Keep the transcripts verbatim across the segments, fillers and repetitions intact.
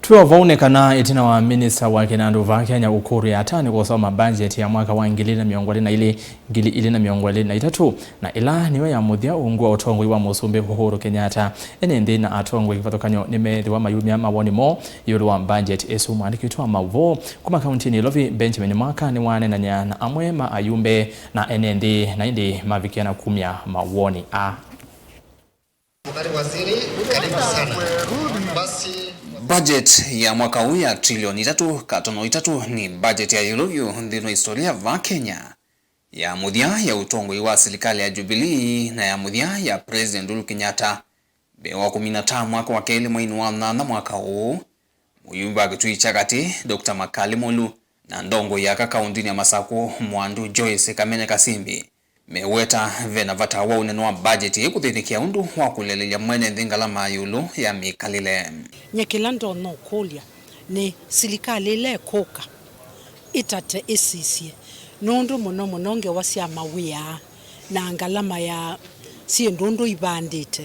Twĩ o vau nĩ kana ĩtina wa minista wa kĩnandũ vaa Kenya Ukur Yatani kũsoma mbanjeti ya mwaka wa ngili ilĩ na mĩongo ĩlĩ na ilĩ, ngili ilĩ na mĩongo ĩlĩ na itatũ, na ĩla nĩyo ya mũthya ungu wa ũtongoi wa Mũsumbĩ Uhuru Kenyatta, ene nthĩ na atongoi kĩvathũkany'o nĩmeethĩwa mayumya mawoni moo ĩũlũ wa mbanjeti ĩsu. Mwandĩki witũ wa maũvoo kuma kauntinĩ ya Nairobi, Benjamin Mwaka, nĩwaneenany'a na amwe ma ayumbe na ene nthĩ, na ĩndĩ mavikiana kumya mawoni aa. Waziri, karibu sana. Basi, budget ya mwaka ũũ ya trilioni itatũ katono itatũ nĩ budget ya ĩũlũ vyũ nthĩnĩ wa historia va Kenya, ya mũthya ya ũtongoi wa silikalĩ ya Jubilee na ya mũthya ya President Uhuru Kenyatta mbee wa kũmina taa mwaka wa kelĩ mweinĩ wa nyanya mwaka ũũ. Mũyumbe wa Kitui kya Katĩ, Doctor Makali Mulu, na ndongoi ya aka kauntinĩ ya Masakũ, Mwandu Joyce Kamene Kasimbi, meweta ve na vata wa ũnene wa mbajeti ĩĩ kũthĩnĩkĩa ũndũ wa kũlelelya mwene nthĩ ngalama ya ĩũlũ ya mĩkalĩle. Nyie kĩla ndonya ũkũlya nĩ silikalĩ ĩla ĩkũka ĩtate ĩsisye, nũndũ mũno mũno ngewa sya mawĩa na ngalama ya syĩndũ ũndũ ivandĩte,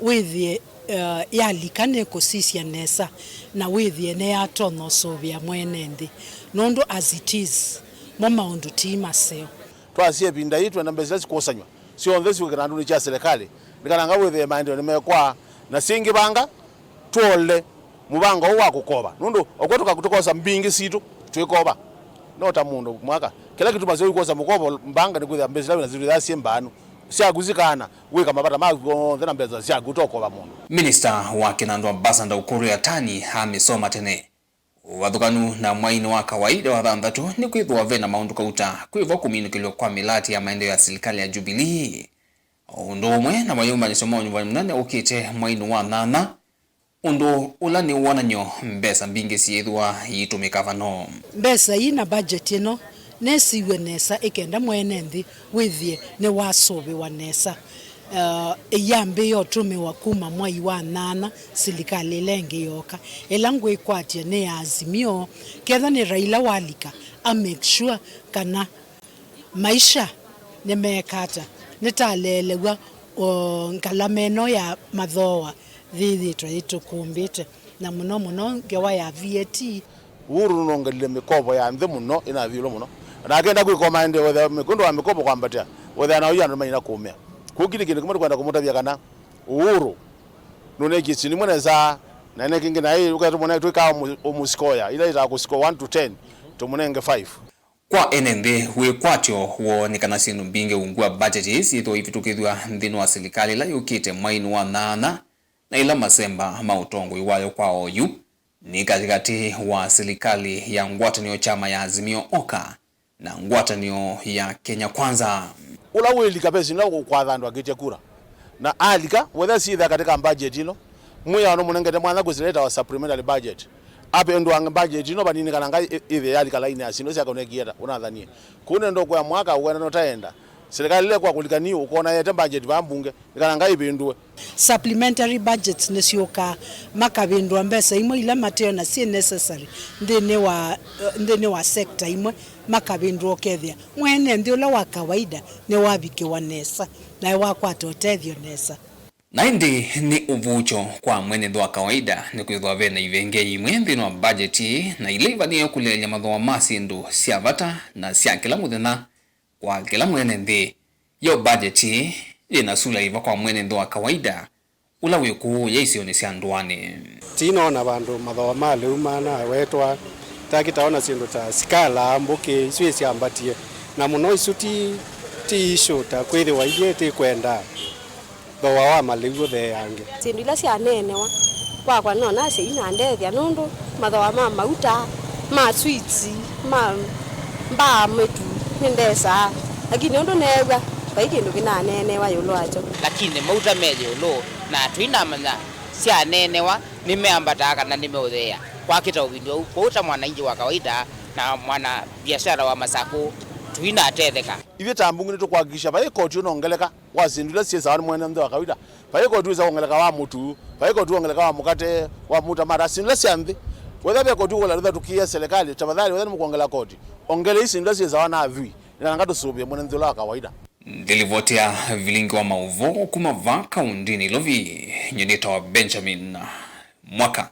wĩthĩe, eh, yalika nĩkũsisya nesa, na wĩthĩe nĩyatonya ũsũvĩa mwene nthĩ, nũndũ as it is, mo maũndũ ti maseo. Twasya ĩvinda yĩĩ twenda mbesa ila sikũsanywa syonthe syũke kĩnandũnĩ kya silikalĩ, nĩ kana nga wĩthĩe maendeeo nĩmekwa na syĩngĩvanga, twole mũvango ũũ wa kũkova, nũndũ okwetũka tũkosa mbingĩ sitũ twĩkova. No ta mũndũ mwaka, kĩla kĩtumasya ũikosa mũkovo mbanga nĩ kwĩthĩa mbesa ila wĩnasyo syĩ mbaanu, syaku sikaana wĩka mavata maku onthe na mbesa syaku ũtokova mũndũ. Minista wa kĩnandũ Ambassador Ukur Yatani amĩsoma tene. Ũvathũkanu na mweinĩ wa kawaida wa thanthatũ nĩ kwĩthĩwa ve na maũndũ kauta kwĩvo kũminũkĩlw'a kwa mĩlatĩ ya maendeeo ya silikalĩ ya Jubilee. O ũndũ ũmwe na mayũmbanĩsyo ma ũnyuvani mũnene ũkĩte mweinĩ wa nyanya, ũndũ ũla nĩ wonany'o mbesa mbingĩ syĩthĩwa iitũmĩka vano. Mbesa ii na budget ĩno nesiw'e nesa ĩkenda mwene nthĩ wĩthĩe nĩwasũvĩwa nesa. Uh, ĩyambĩĩa ũtũmĩwa kuma mwai wa nyanya silikalĩ ĩla ĩngĩ yooka. Ĩla ngwĩkwatya nĩ ya Azimio, ketha nĩ Raila walika, a make sure kana maisha nĩmeeka ata, nĩtaleelew'a, o, ngalama ĩno ya mathooa yĩthĩĩtwe yĩtũkũmbĩte, na mũno mũno ngewa ya V A T. Uhuru nũnongelile mĩkovo ya nthĩ mũno, ĩna ĩũlũ mũno. Na akenda kwĩka maendeeo, wethĩa mĩkũndũ wa mĩkovo kwambatĩa, wethĩa na ũyu andũ maina kũũmĩa. Kũu kĩlĩ kĩndũ kĩmwe tũkwenda kũmũtavya kana Uhuru nũnekie syĩndũ imwe nesa, na ene kĩngĩ naĩ ũketũmũne twĩkaa ũmũ-, ũmũsikoya, ila ĩtaa kũsikoa one to ten, tũmũnenge five. Kwa ene nthĩ, wĩkwatyo woo nĩ kana syĩndũ mbingĩ ungu wa budget ii syĩthĩwa ivĩtũkĩthw'a nthĩnĩ wa silikalĩ ĩla yũkĩte mweinĩ wa nyanya, na ĩla masemba ma ũtongoi wayo kwa oyu nĩ katĩkatĩ wa silikalĩ ya ngwatanĩo kyama ya Azimio Oka na ngwatanĩo ya Kenya Kwanza. Ũla wĩlika ve syĩndũ ũkwatha andũ akĩtya kura, na alika wetha syĩthĩa katĩ ka budget ĩno, mwĩao nũmũnengete mwanya kwĩsĩla ĩtawa supplementary budget. Apendwa mbajeti ĩno vanini kana ngai ĩ-, ĩthĩ yalika laini ya syĩndũ sya kũnekieta ũnathanie. Kũu nenda ũkwea mwaka ũkwenda nũtaenda. Silikalĩ ĩla kwa kũlikani ũkona yete mbajeti vaa mbunge, nĩ kana ngai ĩvĩndũe. Supplementary budgets nĩsyũkaa, makavĩndũa mbesa imwe ila mateona syĩ necessary nthĩnĩ wa, nthĩnĩ wa sector imwe, makavĩndũa ũkethĩa mwene nthĩ ũla wa kawaida nĩwavikĩwa nesa, nae wakwata ũtethyo nesa. Na ĩndĩ nĩ ũvũkyo kwa mwene nthĩ wa kawaida, nĩkwĩthĩwa ve na ivengei imwe nthĩnĩ wa mbajeti ĩĩ na ila ivanĩĩe kũleelya mathooa ma syĩndũ sya vata na sya kĩla mũthenya kwa kĩla mwene nthĩ. Yo mbajeti ĩĩ yĩ na sula yĩva kwa mwene nthĩ wa kawaida ũla wĩ kũũ ya isionĩ sya ndũanĩ? Tinoona vandũ mathooa ma lĩu manawetwa, takĩtaona syĩndũ ta sikala, mbũkĩ, isu ĩsyambatie. Na mũno isu ti, ti issue ta kwĩthĩwa ithyĩ tĩkwenda thooa wa malĩu ũtheeange. Syĩndũ ila syaneenewa kwakwa no nasyo inandethya, nũndũ mathooa ma mauta, ma switsi, ma mbaa mĩtu nĩndesaa, lakini ũndũ neew'a vai kĩndũ kĩnaneenewa ĩũlũ wakyo. Lakini mauta me ĩũlũ, na tũinamanya syaneenewa nĩmeambataa kana nĩmeũtheea. Kwakĩta ũvindyo ũu, kwoou ta mwananchi wa kawaida na mwana biashara wa Masakũ, tũinatetheka. Ithyĩ ta mbunge nĩtũkwakikisha vai koti ũnongeleka wa syĩndũ ila syĩsawa nĩ mwene nthĩ wa kawaida. Vai koti wĩsa kwongeleka wa mũtu, vai koti wongeleka wa mũkate, wa mauta mata, syĩndũ ila sya nthĩ. Wetha ve koti ũkũla rutha tũkĩe silikalĩ, tafadhali, wetha nĩmũkwongela koti, ongelei syĩndũ ila syĩsawa na athui, nĩ kana ngatũsũvĩe mwene nthĩ ũla wa kawaida. Ndilivoti ya vilingi wa maũvoo kuma vaa kauntinĩ Nairobi, nyie nĩtawa Benjamin Mwaka.